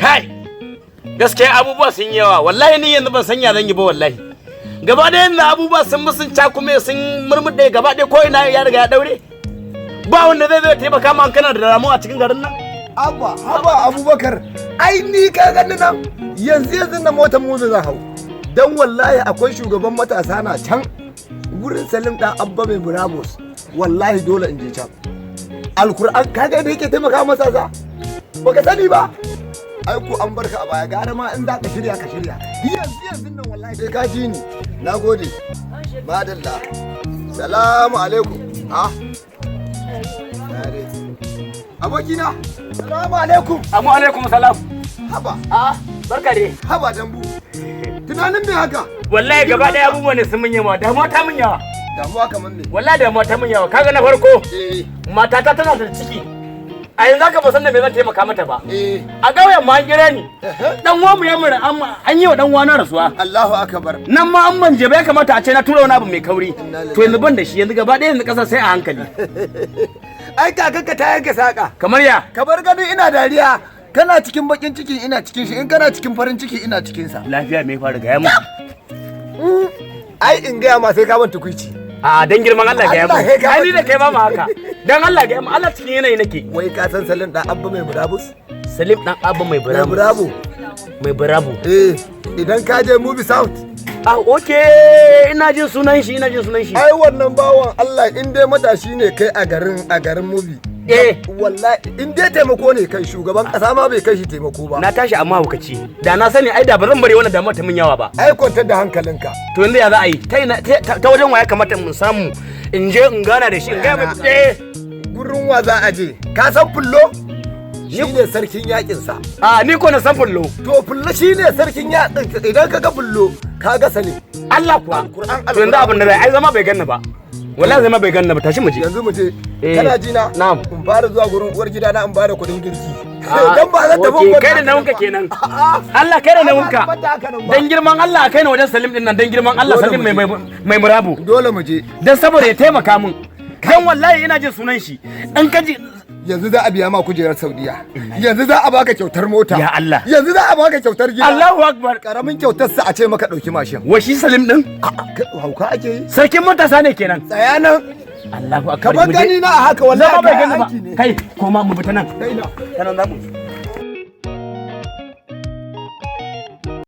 Kai, gaskiya abubuwa sun yi yawa wallahi. Ni yanzu ban san ya zan yi ba wallahi. Gaba ɗaya yanzu abubuwa sun musun cakume, sun murmuɗe gaba ɗaya, ko ina ya riga ya daure. Ba wanda zai zo ya taimaka ma kana da damuwa a cikin garin nan. Abba, haba Abubakar, ai ni ka gani nan yanzu yanzu na motar mu zan hau. Dan wallahi akwai shugaban matasa na can gurin Salim dan Abba mai murabus. Wallahi dole in je can. Alkur'an, ka ga da yake taimaka matasa? Baka sani ba? Ai ko an barka a baya, gara ma in za ka shirya ka shirya. Yanzu yanzu nan wallahi sai ka ji ni. Nagode. Madalla. Salamu alaikum. Ha? Tare. Abokina, salamu alaikum. Amma alaikum salam. Haba, a barka dai. Haba dambu. Tunanin me haka? Wallahi gaba ɗaya abubuwa ne sun mun yawa, damuwa ta mun yawa. Damuwa kamar me? Wallahi damuwa ta mun yawa. Kaga na farko, matata tana da ciki a yanzu haka, ba san da me zan taimaka mata ba. A ƙauyen ma an kira ni, dan uwan mu ya mura, an yi wa dan uwana rasuwa. Allahu akbar. Nan ma an manje ba, ya kamata a ce na tura wani abu mai kauri. To yanzu ban da shi, yanzu gaba ɗaya yanzu ƙasa sai a hankali. Ai kakanka ta yanke saka. Kamar ya? Kamar gani ina dariya. Kana cikin bakin ciki ina cikin shi, in kana cikin farin ciki ina cikin sa. Lafiya, me faru? Gaya mu. Ai in gaya ma sai ka ban tukuici. A dan girman Allah gaya mu. Allah, sai ka Ai ni da kai ba mu haka. Dan Allah gaya mu, Allah, cikin yanayi nake. Wai ka san Salim dan Abba mai murabus? Salim dan Abba mai Mai burabu? Murabu. Mai burabu. Eh, idan ka je Mubi South. Ah, okay, ina jin sunan shi, ina jin sunan shi. Ai wannan bawan Allah, in dai matashi ne kai a garin Mubi. Wallahi in dai taimako ne kai, shugaban kasa ma bai kai shi taimako ba. Na tashi amma hukaci da na sani, ai da ba zan bari wannan damuwa ta min yawa ba. Ai kwantar da hankalinka. To yanzu ya za a yi? Ta ina, ta wajen wa ya kamata in samu in je in gana da shi, in ga mai Gurin wa za a je? Ka san Fullo? Shi ne sarkin yakin sa. A ni ko na san Fullo. To Fullo shi ne sarkin yakin. Idan ka ga Fullo, ka ga Salim. Allah kuwa? Alkur'an. To yanzu abin da zai, ai zama bai ganna ba wallahi, zama bai ganna ba. Tashi mu je. Yanzu mu je. Eh. Kana ji na? Na'am. In fara zuwa gurin uwar gida na in bada kuɗin girki. Ah, Dan ba zan tafi okay, unguwar kai da haka nauyinka nan ba. kenan. A'a. Allah, kai da nauyinka. Ba ta haka nan ba. Dan girman Allah kai na wajen Salim din nan, dan girman Allah. Dole Salim mu mai je. mai murabu. Dole mu je. Dan saboda ya taimaka min, dan wallahi ina jin sunan shi in ka ji. Yanzu za a biya ma kujerar Saudiya. Yanzu za a baka kyautar mota. Ya Allah. Yanzu za a baka kyautar gida. Allahu akbar. Karamin kyautar sa a ce maka dauki mashin. Wa shi Salim din? A'a, hauka ake yi. Sarkin matasa ne kenan. Tsaya nan. Allahu akbar. Kamar Mu je. gani na a haka wallahi Zama bai kayan gani ba. aiki ne. Kai, koma mu bi ta nan. Kai na. Ta nan za mu.